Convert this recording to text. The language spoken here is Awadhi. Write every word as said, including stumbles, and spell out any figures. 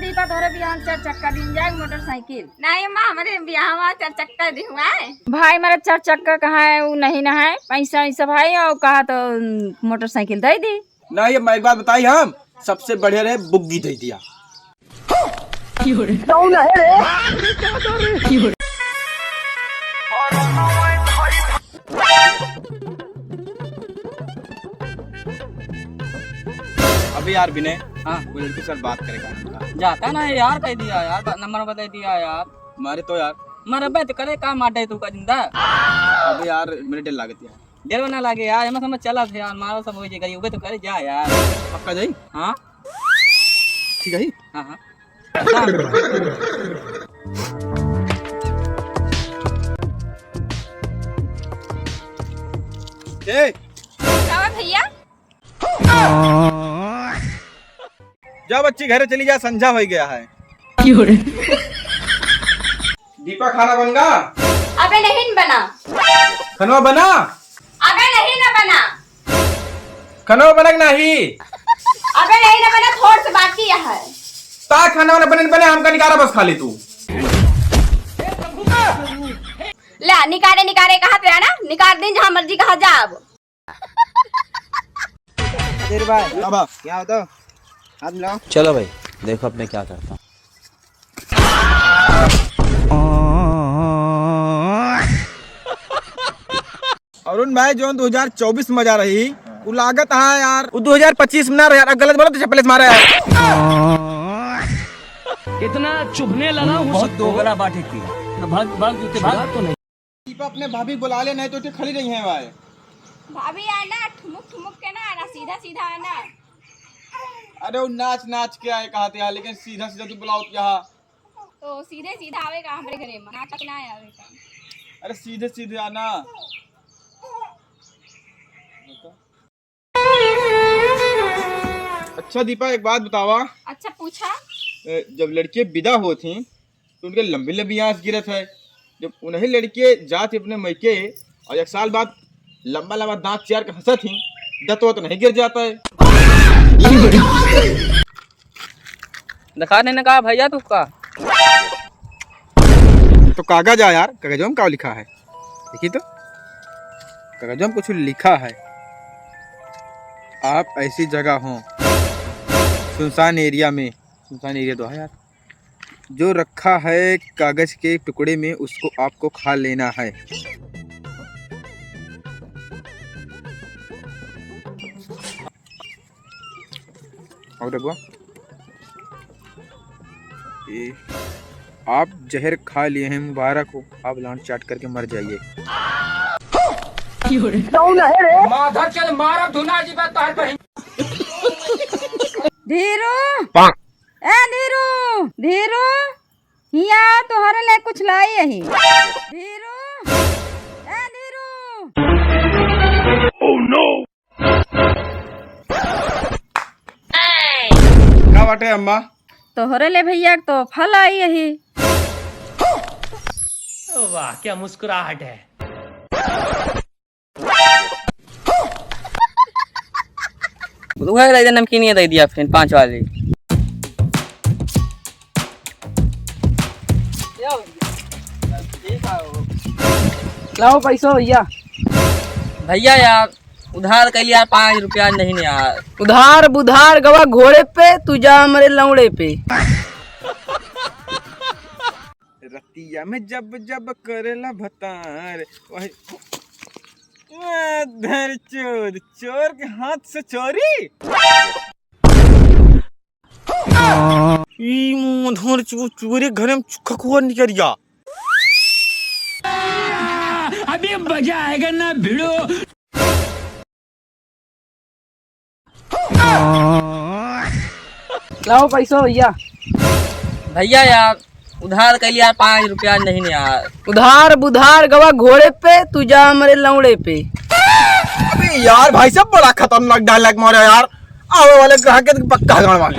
दीपा, तोहरे बियाह में चार चक्का दिन जाए, मोटरसाइकिल। नहीं माँ, हमरे बियाह में चार चक्का दिहुआ है। भाई, हमारा चार चक्का कहाँ है, वो नहीं ना है। पैसा वैसा भाई, और कहा तो मोटरसाइकिल दे दी। नहीं, अब मैं एक बात बताई, हम सबसे बढ़िया रहे बुग्गी दे दिया। कौन है रे? अबे यार विनय, हाँ। वो लड़की से बात करेगा हमका। जाता ना यार, कह दिया यार, बा-, नंबर बता दिया यार। मारे तो यार। मारे बे तो करे का मार दे तू का जिंदा। अबे यार, मेरे डर लागत यार। डर ना लागे यार, एमा समझ चला थे यार, मारो सब हो जाएगा, ये तो करे जा यार। पक्का जाई? हाँ। ठीक है। हाँ, हाँ। ए। का बा भैया? जा बच्ची, घरे चली जा, संझा हो गया है। क्यों रे? दीपा, खाना बन गा? अबे नहीं बना। खनवा बना? अबे नहीं ना बना। खनवा बनक नाही? अबे नहीं ना बना, थोड़ से बाकी है। ता खाना वाना बने न बने, हमका निकारा बस खाली तू। ला, निकारे, निकारे कहा थे ना, निकाल दिन जहाँ मर्जी कहा जा अब। अजय भाई, क्या बा? क्या हो तो? हाथ मिलाओ। चलो भाई, देखो अब मैं क्या करता हूँ। अरुण भाई, जौन दो हज़ार चउबीस मजा रही, उ लागत है यार, उ दो हज़ार पच्चीस में ना रहे यार, गलत बोला तो चपले से मारा यार। इतना चुभने लगा हूँ बहुत सबको। दोगला बात है की। भाग, भाग जूते भाग। तो नहीं। दीपा, अपने भाभी बुला ले, नहीं तो उठे खड़ी रही हैं भाई। भाभी आए ना, ठुमुक ठुमुक के ना आना, सीधा सीधा आना। अरे वो नाच नाच के आए कहा थे यार, लेकिन सीधा सीधा तू बुलाओ क्या? तो सीधे सीधा आवेगा हमरे घरे में, नाटक ना आवेगा। अरे सीधे सीधे आना। अच्छा दीपा, एक बात बतावा। अच्छा, पूछा। ए, जब लड़के विदा होत ही तो उनके लंबी लंबी आंस गिरत है, जब उन्हीं लड़के जात ही अपने मैके और एक साल बाद लंबा लंबा दांत चियार के हंसत ही, दंतवा तो नहीं गिर जाता है? दिखा देने का भैया तू का। तो कागज आ यार, कागजों में का लिखा है? देखी तो, कागजों में कुछ लिखा है। आप ऐसी जगह हो, सुनसान एरिया में, सुनसान एरिया तो है यार, जो रखा है कागज के टुकड़े में, उसको आपको खा लेना है। और देखो, ये आप जहर खा लिए हैं, मुबारक हो, आप लांड चाट करके मर जाइए। कौन है रे? माधर चल मारा धुना जी बात तार बहिन। धीरू, ए धीरू, धीरू, हिया तोहरे ले कुछ लाई अही। धीरू, ए धीरू। का बाटे अम्मा? तोहरे ले भैया तो फल आई यही। वाह, क्या मुस्कुराहट है। उहे रह नमकीन ये दे दिया फिर पाँच वाली। लाओ पैसा भैया। भैया यार, उधार कइली यार, पाँच रुपया नहीं यार। उधार बुधार गवा घोड़े पे, तू जा हमरे लौड़े पे। रतिया में जब जब करेला भतार, वही। आ, धर चोर, चोर के हाथ से चोरी। ई मुंह धोर चो-, चोरी घरे में चुखकुआ निकरिया। अभी मजा आएगा ना भिड़ो। लाओ पैसा भैया। भैया यार, उधार कइली यार, पाँच रुपया नहीं यार। उधार बुधार गवा घोड़े पे, तू जा हमरे लौड़े पे। अबे यार, भाई साहब बड़ा खतरनाक डायलॉग मारा यार। आवे वाले ग्राहक के पक्का गाड़ वाले।